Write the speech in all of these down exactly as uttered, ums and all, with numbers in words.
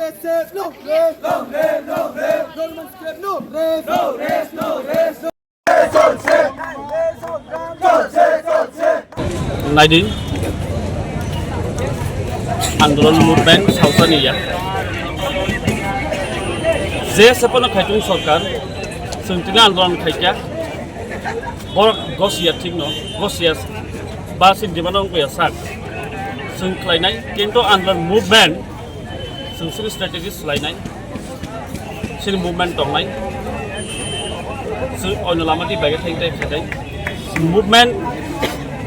Rest, no rest. No rest, no rest. Government step, no rest. No rest, no rest. Naidi, andolon movement sausani ya. Je sepono khaitung sorkar, chwng tini andolon khaikya. Borok gosiya thikno, gosiya ba sin dimano wngya sak. Chwng khlainai, kintu andolon movement Chwng chini strategy swlainai, chini movement tongnai, chwng oino lama twi bai khe thai thai khainai. Movement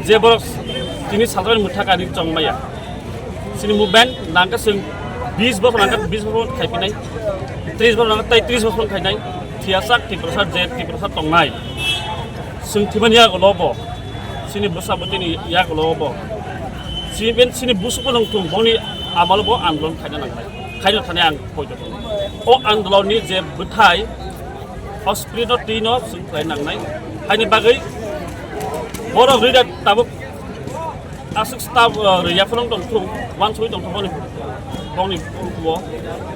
je borok tini salrani mwthakani chongmaya. Chini movement nangkhe chwng bis bosor nangkhe bis bosor khaiphinai, tris bosor nangkhe tai tris bosor khainai. Thiyasa Tiprasa je Tiprasa tongnai. Chwng thwimani yagulo bo, chini bwsa bwtwini yagulo bo. Chini ben chini busu bo nung thung boni amalo bo andolon khaina nangnai. Khaina thani ang poito. O andolonni je bwthai, o spirit no twi no chwng khlai nangnai. Haini bagwi borok rida tabuk aswk staff, uh, rwya phano tong thung, uansugwi tong thung boni, boni bukuo.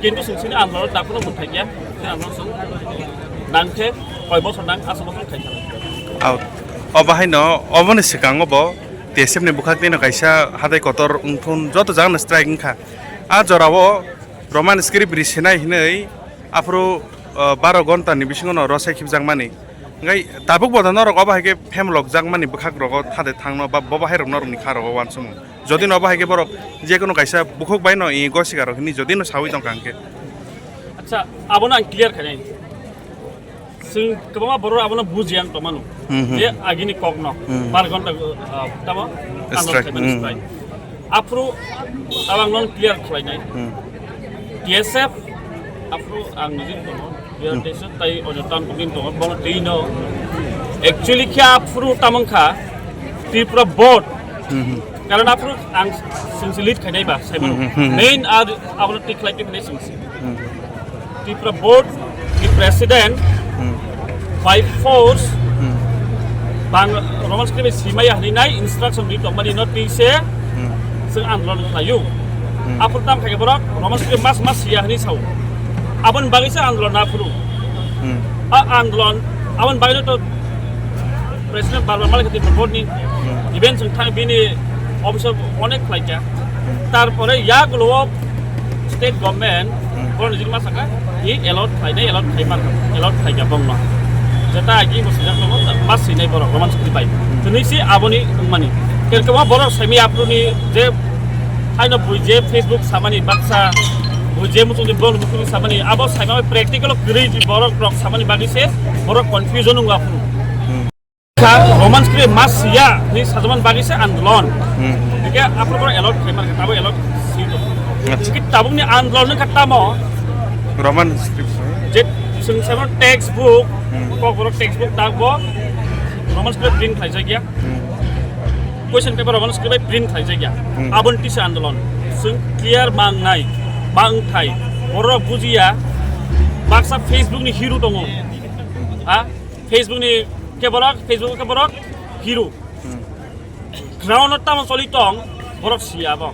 Kintu chwng chini andolon da phano mwthai khe, chini andolon chwng nang khe koi bosor nang, aswk bosor khai kha. Au. O bahai no, oboni swkango bo T S F ni bwkhak twi no kaisa hatai kotor wngthun joto jaga no strike wngkha. A jora o Roman script ri sinai hinwi aphuru, uh, baro gonta ni bisingo no rosai khibjakmani. Ngai tabuk bo norok obo hai khe phemlok jakmani bwkhak rogo thade thangno ba bobo hai rok norok ni kha rogo uansukmung. Jodi no obo hai khe borok je kono kaisa bukhuk bai no i gosika rok hini jodi no sawi tongkha hwnkhe. Acha, abono ang clear khainai. Chwng kwbangma borok abono bujiya ang tongmano. Hmm, hmm. Je agini kokno Hmm. bar ghonta, uh, tamo Strike, andolon khaimani hmm. strike. Aphuru tabang non clear khlainai. Hmm. T S F aphuru ang nijin tongo. Hmm. T S F tai ojo tan kutin tongo. Bono tei no. Actually khe aphuru tamang kha Tripura board. Hmm, hmm. Karon aphuru ang singsi lead khainai ba, sai Hmm, hmm, hmm. main ar abono tik khlai tik khainai singsi. Hmm. Tripura board ni president Hmm. by force Hmm. bang Roman script simaya hinwi nai instruction di tongmani no twi se Hmm. chwng andolon khlaio. Hmm. Aphuru tam khaikhe borok Roman script mas mas siya hinwi sao. Aboni bagwi se andolon aphuru. Hmm. A andolon aboni bagwi to president bar bar malik khati board ni Hmm. event chwng thang bini officer onek khlaikha. Tarpore yagulo state government Hmm. borok nijini ma saka, i allot khlainai, allot khlai mar, allot khlaikha bongno. Jeta agi bo sijak tongo, ma sinai borok Roman script bai. Hmm. Tini si aboni wngmani. Ker kwma borok saimi aphuru ni je haino bui je Facebook samani baksa, bui je muchung ni borok bukuni samani, abo saima practical o kwrwi borok rok samani bagwi se borok confusion wngwa aphuru. Hmm. Kha Roman script mas siya ni sajaman bagwi se andolon. Hmm. Hingke aphuru borok allot khlai mankha, tabo allot si to. Acha. Hingke tabuk ni andolon wngkha tamo? Roman script. Je chwng sama textbook, Hmm. kok borok textbook dak bo Roman script print khlai jakya. Hmm. Question paper Roman script bai print khlai jakya. Hmm. Aboni tisa andolon. Chwng clear mangnai, mangthai. Borok bujiya. Baksa Facebook ni hero tongo. Ha? Facebook ni ke borok, Facebook ke borok hero. Hmm. Ground o tamo choli tong, borok siya bo.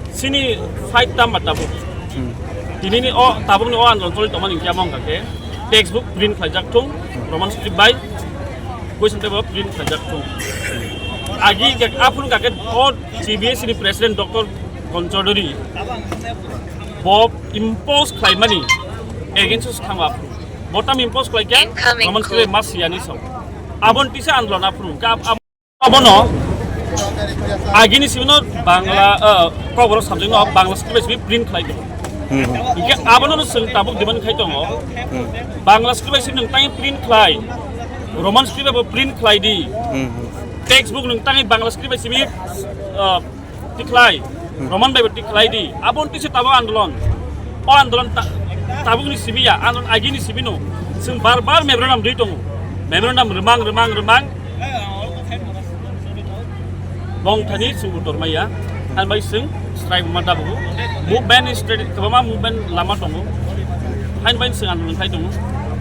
Sini fight tam ba tabuk. Hmm. Tini ni o tabuk ni o andolon choli tongmani kya mong kake. Textbook print khlaijak thung, Roman script bai. Question paper print khlaijak thung. Agi kak aphun kake o C B S E ni president Doctor Konchodori. Bo impose khlaimani against o thangwa. Botam impose khlai khe Incoming Roman call. Script mas yani so. Abon tisa andolon aphuru. Ka ab-, ab-, abono agini sibino Bangla, uh, Kokborok subject no Bangla script script print khlai khe. Hmm. Hingke abono no chwng tabuk demand khai tongo. Hmm. Bangla script script nung tang print khlai. Roman script bo print khlai di. Hmm. Textbook nung tang Bangla script script, uh, Tikhlai, Hmm. Roman bai bo tikhlai di. Abon tisi tabuk andolon. O andolon ta-, tabuk ni sibiya, andolon agi ni sibino. Chwng bar bar memorandum rwi tongo. Memorandum rwmang, rwmang, rwmang. Bong thani chwng utor maya. Ang bai chwng strike ma dabugo. Movement ni straight, kwbangma movement lama tongo. Hain bai chwng andolon khai tongo.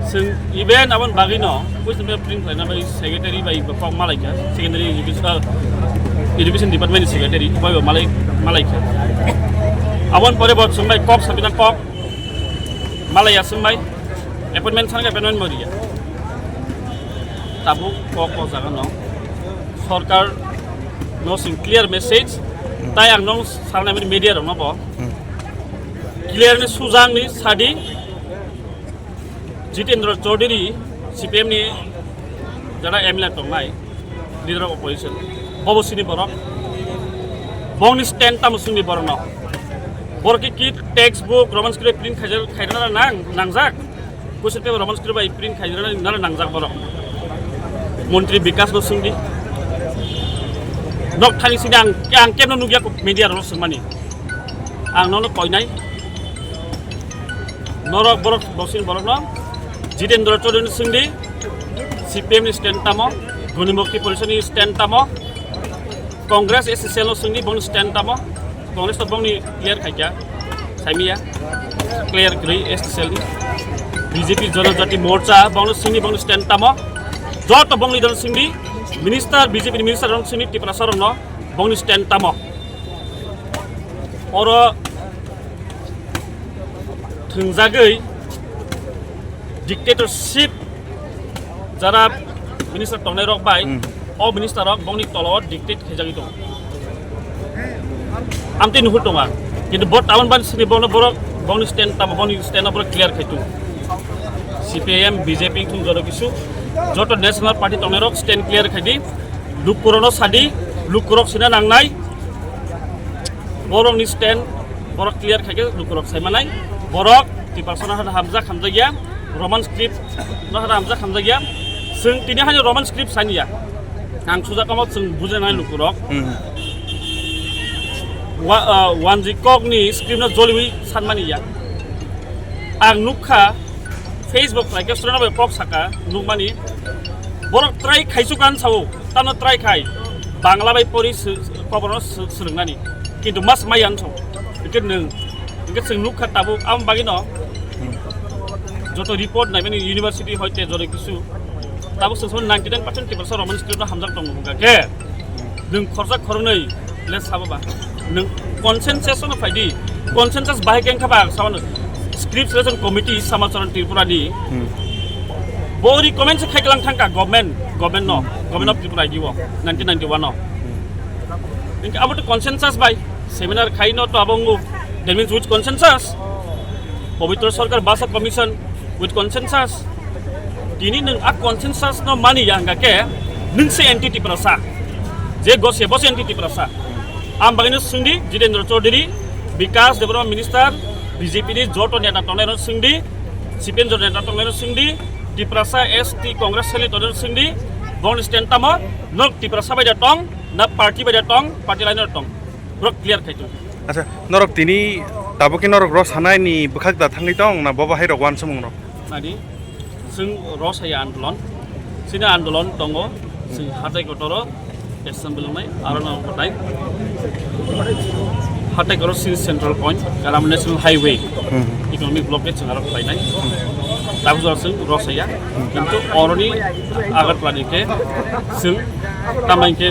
Chwng event abon bagwi no, question paper print khlaina bai secretary bai kok malai kha, secondary education, education department ni secretary bai bo malai Malai khe. Aboni pore bo chwng bai kok sabina kok. Malai ya chwng bai. Appointment sanke appointment moriya. Tabuk kok o jaga no. Sorkar no sing clear message. Tai ang nong sarnai media rok no bo. Clear ni sujang ni sadi. Jitendra Chaudhary, C P M ni jara M L A tongnai, leader of opposition, bobo sini borok, bongni stand tamo sini borok no, borok ki kit textbook Roman script print khaijak khairana nang nangjak, question paper Roman script bai print khairana nara nangjak borok, montri Bikas no sungdi, nok thani sini ang ang kemno nugya media rok sungmani, ang nono koinai. Norok borok bosin borok no Jitendra Chaudhary ni singdi C P M ni stand tamo, Gonimukti Porishad ni stand tamo, Congress S C L no singdi bongni stand tamo, Congress to bongni clear khaikya, saimiya clear gri S C L ni B J P Janajati Morcha bongni singdi bongni stand tamo, joto bongni don singdi minister B J P ni minister rok singdi Tiprasa rok no bongni stand tamo. Oro thwngjagwi dictatorship jara minister tongnai rok bai o minister rok bongni tolo dictate khaijagwi tongo. Amtwi nuhur tonga, kintu bo tabon ban sini bono borok bongni stand tamo bongni stand borok clear khai tongo. C P I M, B J P thung joto kisu joto national party tongnai rok stand clear khai di, lukurok no sadi, lukurok sina nangnai. Borokni stand borok clear khaikhe lukurok saimanai. Borok Tiprasa no hada hamjak hamjakya, Roman script no hada hamjak hamjakya. Chwng tini hani Roman script saniya. Ang sujakamo chwng bujinai lukurok. Wa-, ah, wanji kokni script no joliwi sanmaniya. Ang nukha Facebook like student bai kok saka nukmani. Borok try khaisu kan sao. Tamo try khai Bangla bai pori koborno swrwngnani, kintu mas mai ang song. Hingke nwng hingke chwng nukha tabuk am bagino joto report naimani university hoite joto kisu tabuk chwng ninety nine percent Tiprasa Roman script no hamjak tongo hingka khe nwng khorsa khornwi le sabo ba nwng consensus no phaidi, consensus bahai khe wngkha ba sabo script selection committee Samacharan Tripura ni. Bo recommend se khaiklang thangka government, government no, government of Tripura I D o nineteen ninety-one no. Hingke abo to consensus bai seminar khai no to abo ngu, that means which consensus? Pabitra Sarkar Basa Commission with consensus. Tini nwng a consensus no mani ya hingka khe nwng se anti Tiprasa. Je gose bo se anti Tiprasa. Am bagino sungdi Jitendra Chaudhary, Bikas Debbarma minister, B J P ni joto neta tongnai no sungdi. C P M jora neta tongnai rok singdi, Tiprasa S T Congress seli tongnai rok singdi, bongni stand tamo, nok Tiprasa bai da tong, na party bai da tong, party line rok tong, borok clear khai tong. Acha, norok tini tabuk khe norok rw sanai ni bwkhak da thangwi tong na bobo hai rok uansukmung rok? Nadi, chwng rw saya andolon, chini andolon tongo, chwng hatai kotoro, assembly wngnai, aro no kotai. Hatai kotoro sini central point, kalam national highway, economic blockade chwng aro khlainai. Tabuk jora chwng rw saya, kintu oroni Agartala ni khe chwng tamai khe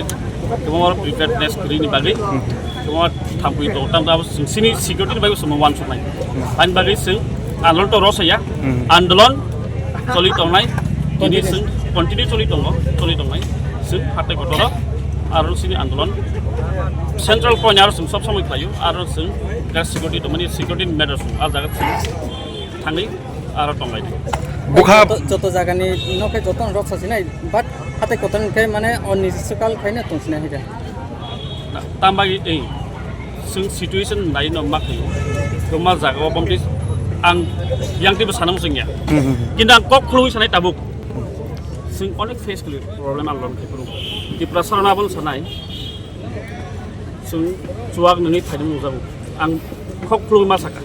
kwbangma preparedness kwrwini bagwi kwbangma thampui tongo. Tamni abo chwng sini security ni bagwi chwng uansuknai. Ani bagwi chwng andolon to rw saya, andolon choli tongnai, tini chwng continue choli tongo, choli tongnai. Chwng hatai kotoro aro sini andolon central point aro chwng sob somoi khlaio, aro chwng gas security tongmani security matter chwng ah jaga chwng thangwi aro tonglainai. Bukha joto, joto jagani nokhe joto rw sasinai, but hatai kotor khe mane oni sukal khaina tongsinai hwnkhe. Tambai ei chwng situation nai no ma khaio. Kwma jaga o bomti ang yang tibo sana musingya. Kintu ang kok khulwi sanai tabuk. Chwng onek face khlwi problem ang lom khe phuru. Tiprasa rok abono sanai. Chwng chuak nini phaidung nukjago. Ang kok khulwi ma saka.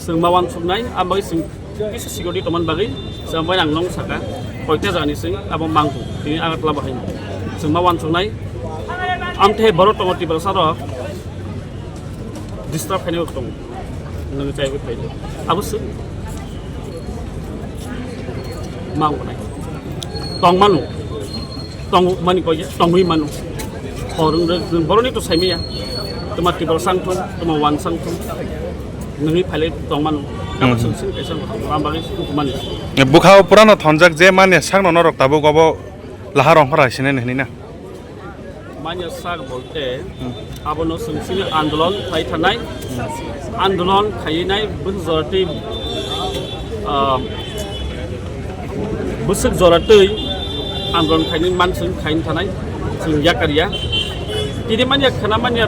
Chwng ma uansuknai, ang bai chwng kisa security tongmani bagwi, chwng bai ang nong saka, koita jagani chwng abo mangkuk, tini Agartala bahai chwng ma uansuknai, amthe borok tongo Tiprasa rok disturb khainai rok tongo, nwng chaiwi phai abo chwng mangkuknai tongmano. Tongmani koi tongwi mano. Khorang rok boroni to saimaya. Tuma tibor sangthung, tuma wan sangthung. Nungwi phailai tongmano. Kabang Hmm. sung sing kaisa tongmano. Ang bagwi sung tongmani. Bwkha o purano thonjak je manya sakno norok tabuk obo laha rong hora sinai hinwi na. Manya sak bolte Hmm. abono sung sini andolon khai thanai. Andolon khainai bwswk joratwi, ah, bwswk joratwi andolon khainai mansung khain thanai. Sung yakar ya. Tini manya khana manya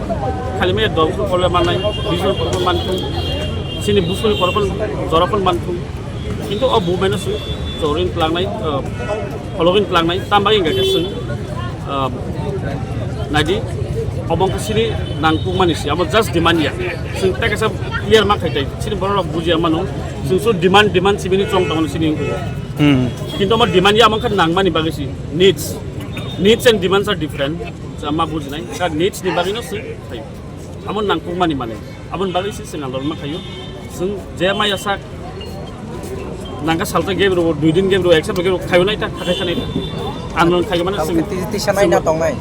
khali manya dol ko pole manai. Bisol ko manthung. Sini busol ko pon jora pon manthung. Kintu o bubaino sung jorin tlangnai, ah, hologin tlangnai. Tambagi enggak sung, ah, naidi. Obong ke sini nangkuk mani si. Abo just demand ya. Sung tak asa clear ma khai tai. Sini borok bujiya mano. Sung su demand, demand sibini chong tong sini. Hmm. Kintu amar demand ya amang khan nangmani bagwi si needs. Needs and demands are different. Sa ma bujinai. Sa needs ni bagwi no swi thayo. Amo nangkukmani mane. Abon bagwi si sing andolon ma khayo. Sung je maya sak nangka salta gebe ro, dui din gebe ro, ek sapta gebe ro khayo nai ta, khakai khanai ta. Andolon khayo mane Tabuk sung. Khe tiji tisa nai na tongnai?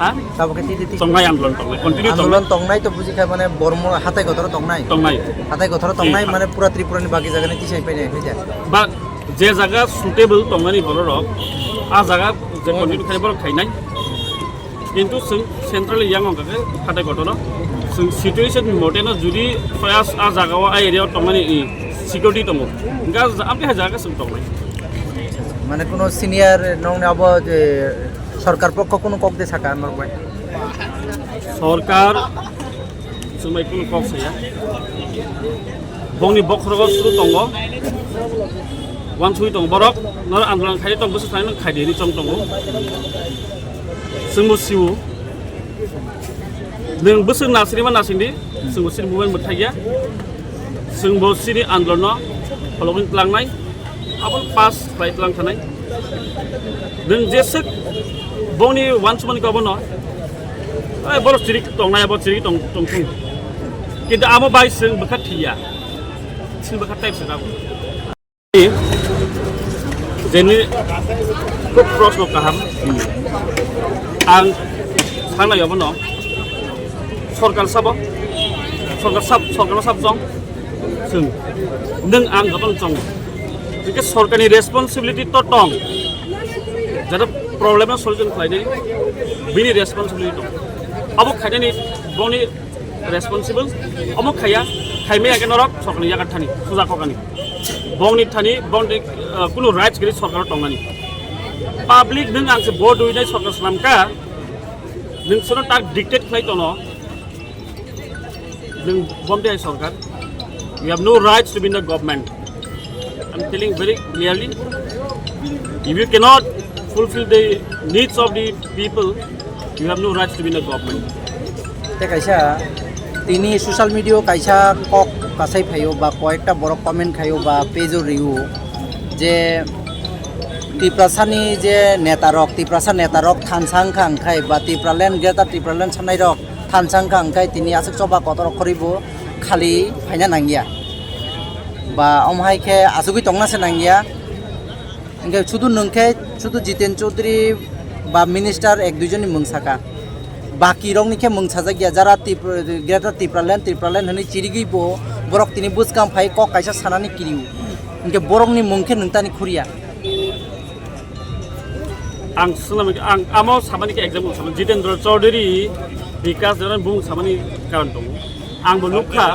Ha? Tabuk khe tiji tisa. Tongnai andolon tongnai. Continue tongnai. Andolon tongnai to buji khai mane bormo hatai kotor tongnai. Tongnai. Hatai kotor tongnai Ji. Mane pura Tripura ni bagi jaga ni tisai painai hwnwi ja. Ba je jaga suitable tongnani bororok, a jaga je continue khai borok khainai. Kintu sung central yang ong kake hatai kotono. Sung situation mote no judi fast a jaga o a area o tongnani i security tongo. Ga amte ha jaga sung tongnai. Mane kuno senior nong ni abo je sorkar pokho kuno kok de saka norok bai. Sorkar Chumai kunu kok saya. Bongni bokhorogo suru tongo. Wansui tongo borok. Nor andolon khai tong bwswk thani nang khai di chong tongo. Chwngbo siu. Nung bwswk nasini ma nasini. Chwngbo sini movement mwthai ya. Chwngbo sini andolon no follow klangnai. Aboni pass khlai tlang thanai. Nwng jeswk bongni wansukmani khe obono, "Ai, borok chirik tongnai, abo chirik tong-, tongthung." Kintu amo bai chwng bwkha thiya. Chwng bwkha type se jago. Jeni khub proshno kaham. Ang sanai obono sorkar sabo, sorkar sab, sorkar sab jong. Chwng, nwng ang jotono chongo. Hwnkhe sorkarni responsibility to tong. Jata problem no solution khlainani bini responsibility tong. Abo khainani boni responsible. Omo khaiya, khaimaya khe norok sorkarni yakarthani, suja kokani. Bongni thani, bongni, uh, kunu rights giri sorkar tongnani. Public nwng ang se vote winai sorkar swnamkha, nwng sono tak dictate khlai tono. Nwng bomdi hai sorkar. You have no rights to be in the government. I'm telling very clearly. If you cannot fulfill the needs of the people, you have no rights to be in the government. Te kaisa tini social media o kaisa kok kasai phaio ba koyekta borok comment khaio ba page o rio je Tiprasani je netarok, Tiprasa netarok thansa wngkha wngkhai ba Tipraland, Greater Tipraland sanai rok thansa wngkha wngkhai tini aswk choba kotor khorwi bo khali phaina nangya. Ba omo hai khe achugwi tongna se nangya. Hingke sudu nwng khe sudu Jiten Chaudhary ba minister ek dui jonni mung saka. Baki rokni khe mung sajak ya, jara Tripura, Greater Tipraland, Tipraland hwnwi chirigwi bo borok tini bwskang phai kok kaisa sanani kiriu. Hingke borokni mung khe nwng tani khuriya. Ang swnam, ang amo samani khe example samani Jitendra Chaudhary, Bikash Dewan bung samani karon tongo. Ang bo nukha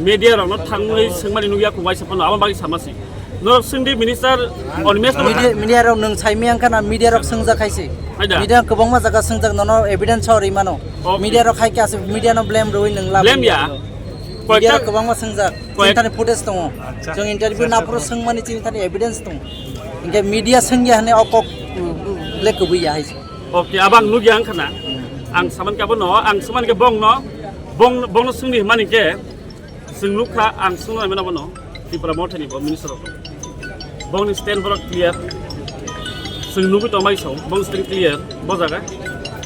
media rokno thangwi swngmani nukya kung waisa phano amo bagwi samasi. Norok swngdi minister Animesh no Media, media rok nwng saimaya wngkha na media rok swngjak hai se. Haida. Media kwbangma jaga swngjak nono evidence o rwi mano. Okay. Media rok hai khe aswk media no blame rwi nwng lab Blame ya. Media rok kwbangma swngjak. Koyek- Chini thani footage tongo. Acha. Chwng interview na phuru swngmani chini thani evidence tongo. Hingke media swngya hwnwi o kok, uh, le kwbwi ya hai se. Okay, abang nugya wngkha na. Ang saman khe abono, ang saman khe bongno, bong, bongno swngni hwnmani khe, chwng nukha, ang swngno naimano bono, Tipra Mothani bo minister rok. Bongni stand borok clear. Chwng nugwi tongbai sao, bong stand clear, bo jaga.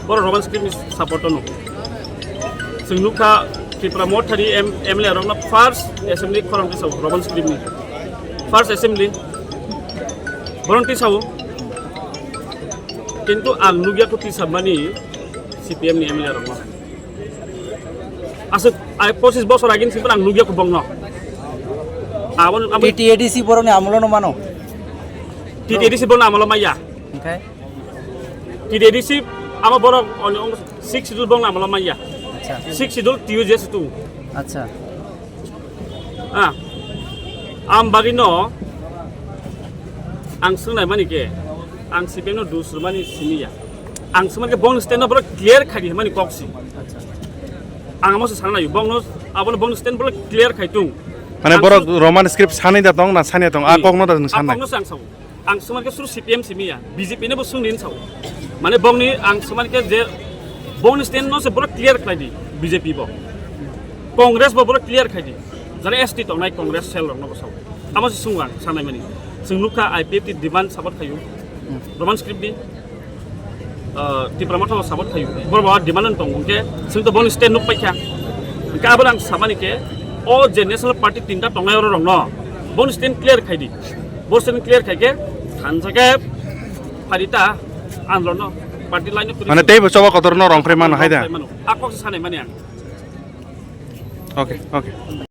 Borok Roman script ni support o nukho. Chwng nukha Tipra Mothani M-, M L A rokno first assembly khorang khe sao, Roman script ni. First assembly. Borok twi sao. Kintu ang nugya kho twi sabmani C P M ni M L A rokno. Aswk, ai, pochis bosor agini simi ang nugya kubong no. Abon, abon, T T A D C boroni amolo no mano. T T A D C boroni amolo maya. Okay. T T A D C ama borok on, on six schedule bong amolo maya. Acha. Six schedule T U J S two. Acha. Ah. Am bagino ang swngnai mani ke, ang C P M no dus rwmani simi ya. Ang swngnai ke bong stand no borok clear khai di mani kok si. Acha. Ang amo se sana nayo, bongno, abono bong stand borok clear khai tung. Mane ang borok swn- Roman script sanai da tong na sania tong, a Ni. Kok no da nung A sanai. Kok no se ang sao. Ang swngnai ke suru C P M simi ya, B J P no bo swngni sao. Mane bongni ang swngnai ke je bongni stand no se borok clear khai di, B J P bo. Congress bo borok clear khai di. Jare S T tongnai Congress cell rok no bo sao. Amo se swngo ang sanai mani. Chwng nukha I P F T demand support khayo. Hmm. Roman script di. Ah, Tipra Motha bo support khayo. Borok bo demand tong hwnkhe chwng to boni stand nuk paikha. Hwnkhe abo ang samani khe o je national party tinta tongnai oro rokno boni stand clear khai di. Bo stand clear khai khe thansa khe pharita andolon no party line no kwrwi. Mane teibo choba kotor no rong phre mano hai da. Rong phre mano. A kok se sanai mani ang. Okay, okay.